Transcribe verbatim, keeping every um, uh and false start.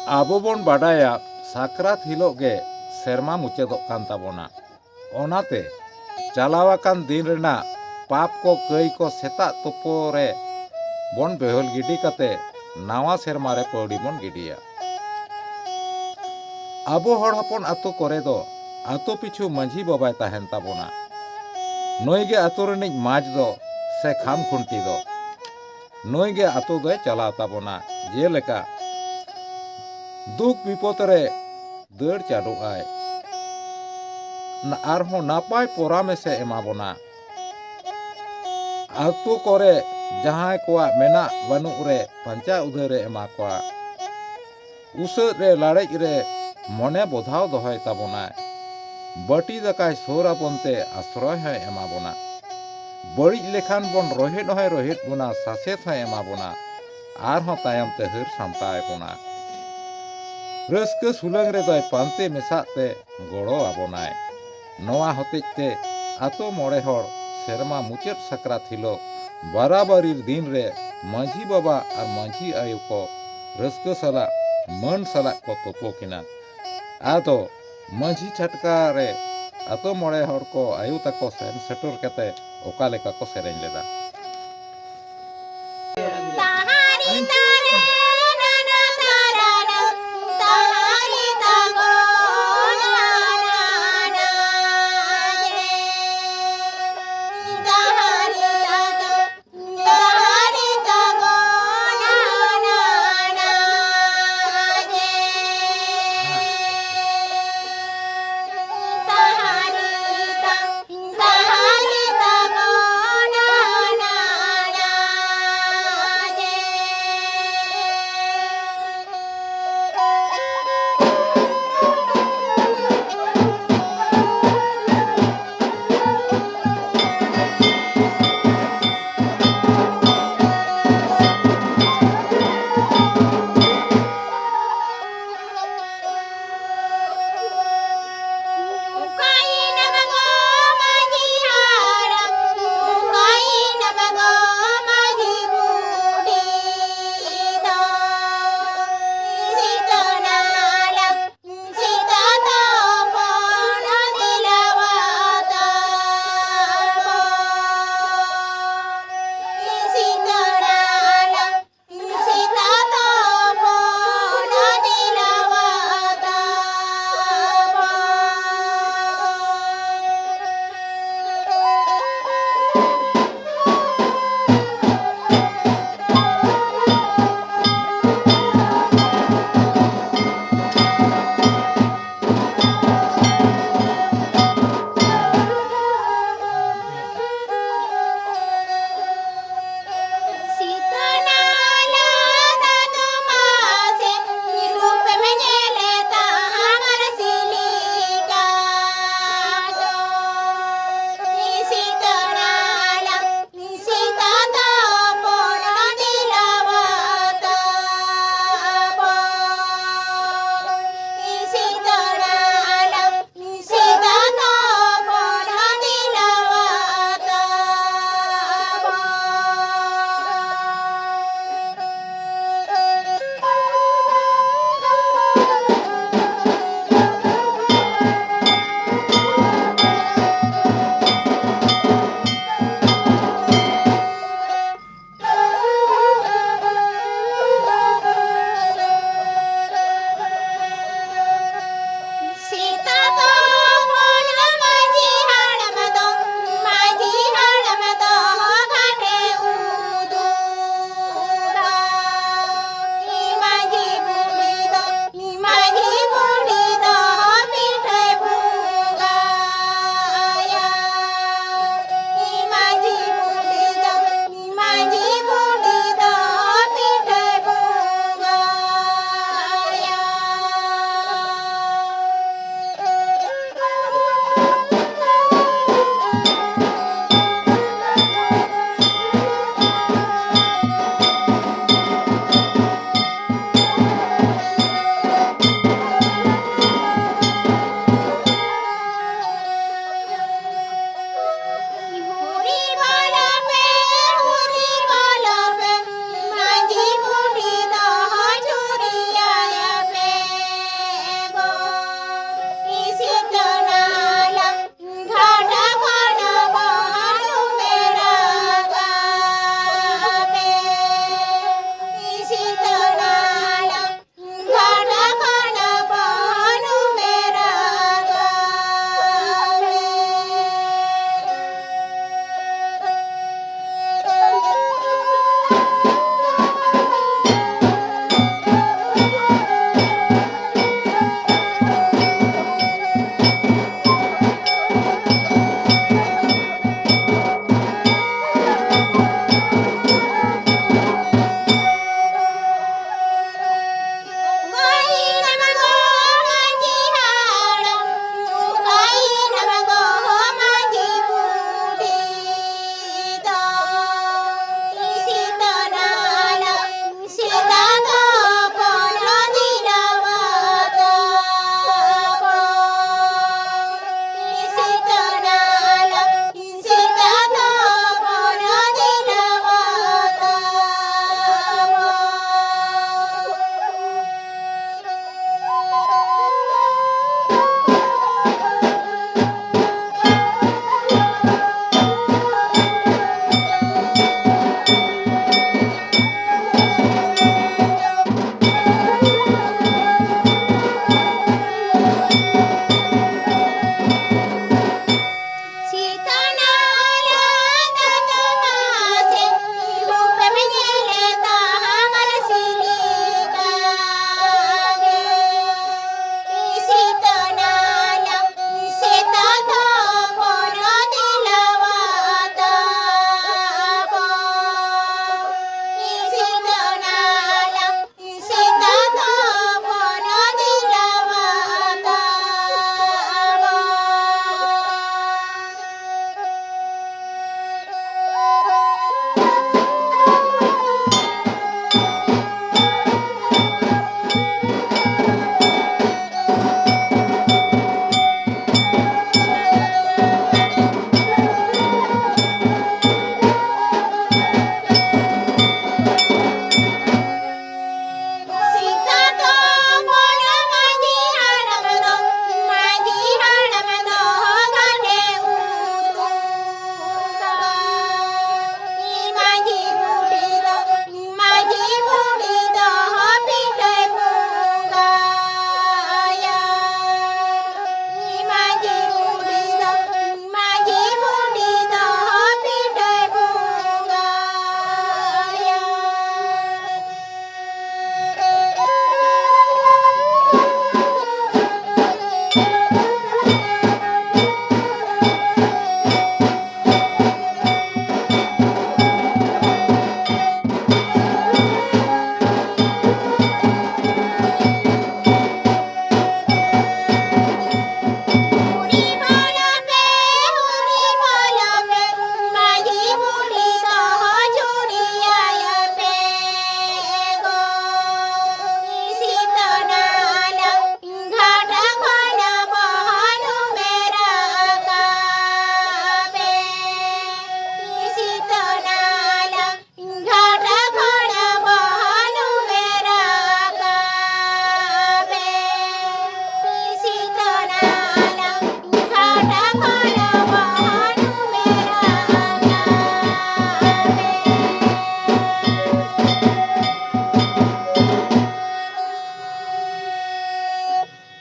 ᱟᱵᱚ ᱵᱚᱱ ᱵᱟᱰᱟᱭᱟ, ᱥᱟᱠᱨᱟᱛ ᱦᱤᱞᱳᱜ ᱜᱮ ᱥᱮᱨᱢᱟ ᱢᱩᱪᱟᱹᱫᱚᱜ ᱠᱟᱱ ᱛᱟᱵᱚᱱᱟ᱾ ᱚᱱᱟᱛᱮ ᱪᱟᱞᱟᱣ ᱟᱠᱟᱱ ᱫᱤᱱ ᱨᱮᱱᱟᱜ ᱯᱟᱯ ᱠᱚ, ᱠᱟᱹᱭ ᱠᱚ ᱥᱮᱛᱟᱜ ᱛᱩᱯᱩ ᱨᱮ ᱵᱚᱱ ᱵᱮᱦᱚᱞ ᱜᱤᱰᱤ ᱠᱟᱛᱮ ᱱᱟᱣᱟ ᱥᱮᱨᱢᱟ ᱨᱮ ᱯᱟᱹᱣᱲᱤ ᱵᱚᱱ ᱜᱤᱰᱤᱭᱟ᱾ ᱟᱵᱚ ᱦᱚᱲ ᱦᱚᱯᱚᱱ ᱟᱛᱳ ᱠᱚᱨᱮ ᱫᱚ ᱟᱛᱳ ᱯᱤᱪᱷᱩ ᱢᱟᱹᱡᱷᱤ ᱵᱟᱵᱟᱭ ᱛᱟᱦᱮᱱ ᱛᱟᱵᱚᱱᱟ᱾ ᱱᱩᱭ ᱜᱮ ᱟᱛᱳ ᱨᱤᱱᱤᱡ ᱢᱟᱡᱽ ᱫᱚ ᱥᱮ ᱠᱷᱟᱢ ᱠᱷᱩᱱᱴᱤ ᱫᱚ᱾ ᱱᱩᱭ ᱜᱮ ᱟᱛᱳ ᱫᱚᱭ ᱪᱟᱞᱟᱣ ᱛᱟᱵᱚᱱᱟ᱾ ᱡᱮᱞᱮᱠᱟ ᱫᱩᱠ ᱵᱤᱯᱚᱫ ᱨᱮ ᱫᱟᱹᱲ ᱪᱟᱰᱚᱜ ᱟᱭ, ᱟᱨᱦᱚᱸ ᱱᱟᱯᱟᱭ ᱯᱚᱨᱟᱢᱮᱥ ᱮ ᱮᱢᱟ ᱵᱚᱱᱟ᱾ ᱟᱛᱳ ᱠᱚᱨᱮ ᱡᱟᱦᱟᱸᱭ ᱠᱚᱣᱟᱜ ᱢᱮᱱᱟᱜ ᱵᱟᱹᱱᱩᱜ ᱨᱮ ᱯᱟᱧᱪᱟ ᱩᱫᱷᱟᱹᱨ ᱮ ᱮᱢᱟ ᱠᱚᱣᱟ᱾ ᱩᱥᱟᱹᱫ ᱨᱮ ᱞᱟᱲᱮᱡ ᱨᱮ ᱢᱚᱱᱮ ᱵᱚᱫᱷᱟᱣ ᱫᱚᱦᱚᱭ ᱛᱟᱵᱚᱱᱟᱭ᱾ ᱵᱟᱹᱴᱤ ᱫᱟᱠᱟᱭ ᱥᱩᱨ ᱟᱵᱚᱱ ᱛᱮ ᱟᱥᱨᱚᱭ ᱦᱚᱸᱭ ᱮᱢᱟ ᱵᱚᱱᱟ᱾ ᱵᱟᱹᱲᱤᱡ ᱞᱮᱠᱷᱟᱱ ᱵᱚᱱ ᱨᱚᱦᱮᱫ ᱦᱚᱸᱭ ᱨᱚᱦᱮᱫ ᱵᱚᱱᱟ, ᱥᱟᱥᱮᱛ ᱦᱚᱸᱭ ᱮᱢᱟ ᱵᱚᱱᱟ, ᱟᱨᱦᱚᱸ ᱛᱟᱭᱚᱢ ᱛᱮ ᱦᱟᱹᱨ ᱥᱟᱢᱴᱟᱣ ᱵᱚᱱᱟ᱾ ᱨᱟᱹᱥᱠᱟᱹ ᱥᱩᱞᱟᱹᱝ ᱨᱮᱫᱚᱭ ᱯᱟᱱᱛᱮ ᱢᱮᱥᱟᱜ ᱛᱮ ᱜᱚᱲᱚ ᱟᱵᱚᱱᱟᱭ᱾ ᱱᱚᱣᱟ ᱦᱚᱛᱮᱡ ᱛᱮ ᱟᱛᱳ ᱢᱚᱬᱮ ᱦᱚᱲ ᱥᱮᱨᱢᱟ ᱢᱩᱪᱟᱹᱫ ᱥᱟᱠᱨᱟᱛ ᱦᱤᱞᱳᱜ ᱵᱟᱨᱟᱵᱟᱨᱤ ᱫᱤᱱ ᱨᱮ ᱢᱟᱹᱡᱷᱤ ᱵᱟᱵᱟ ᱟᱨ ᱢᱟᱹᱡᱷᱤ ᱟᱭᱳ ᱠᱚ ᱨᱟᱹᱥᱠᱟᱹ ᱥᱟᱞᱟᱜ ᱢᱟᱹᱱ ᱥᱟᱞᱟᱜ ᱠᱚ ᱛᱩᱯᱩ ᱠᱤᱱᱟ᱾ ᱟᱫᱚ ᱢᱟᱹᱡᱷᱤ ᱪᱷᱟᱴᱠᱟ ᱨᱮ ᱟᱛᱳ ᱢᱚᱬᱮ ᱦᱚᱲ ᱠᱚ ᱟᱭᱳ ᱛᱟᱠᱚ ᱥᱮᱱ ᱥᱮᱴᱮᱨ ᱠᱟᱛᱮ ᱚᱠᱟ ᱞᱮᱠᱟ ᱠᱚ ᱥᱮᱨᱮᱧ ᱞᱮᱫᱟ᱾